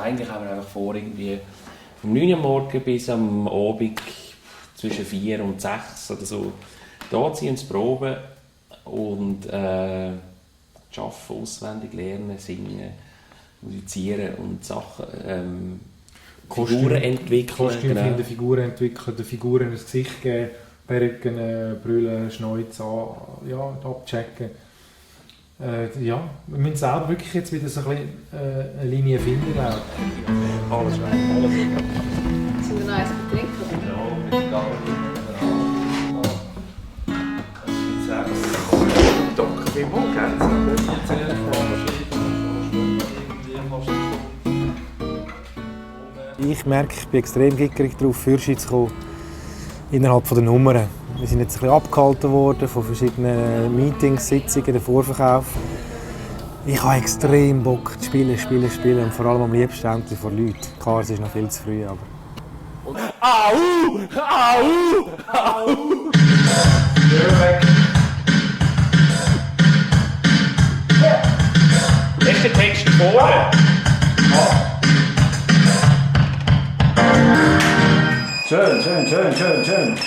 eigentlich haben wir einfach vor, irgendwie vom 9 Uhr am Morgen bis am Abend zwischen 4 und 6 oder so da zu proben und arbeiten, auswendig lernen, singen, musizieren und Sachen, Figuren entwickeln. Kostüm finden, Figuren entwickeln, den Figuren ein Gesicht geben, Perücken, Brüllen, Schnäuze abchecken. Wir müssen selber wirklich jetzt wieder so ein bisschen, eine Linie finden, glaube ich. Alles weg. Sind wir noch eins betrinken? Ja, mit Garten. Doch, wie hoch, gell? Ich merke, ich bin extrem gickerig darauf, Fürschi zu kommen, innerhalb der Nummern. Wir sind jetzt ein bisschen abgehalten worden von verschiedenen Meetings, Sitzungen, den Vorverkauf. Ich habe extrem Bock zu spielen und vor allem am liebsten endlich vor Leuten. Klar, es ist noch viel zu früh, aber... Au! Au! Au! Ist der Text vorne? Schön.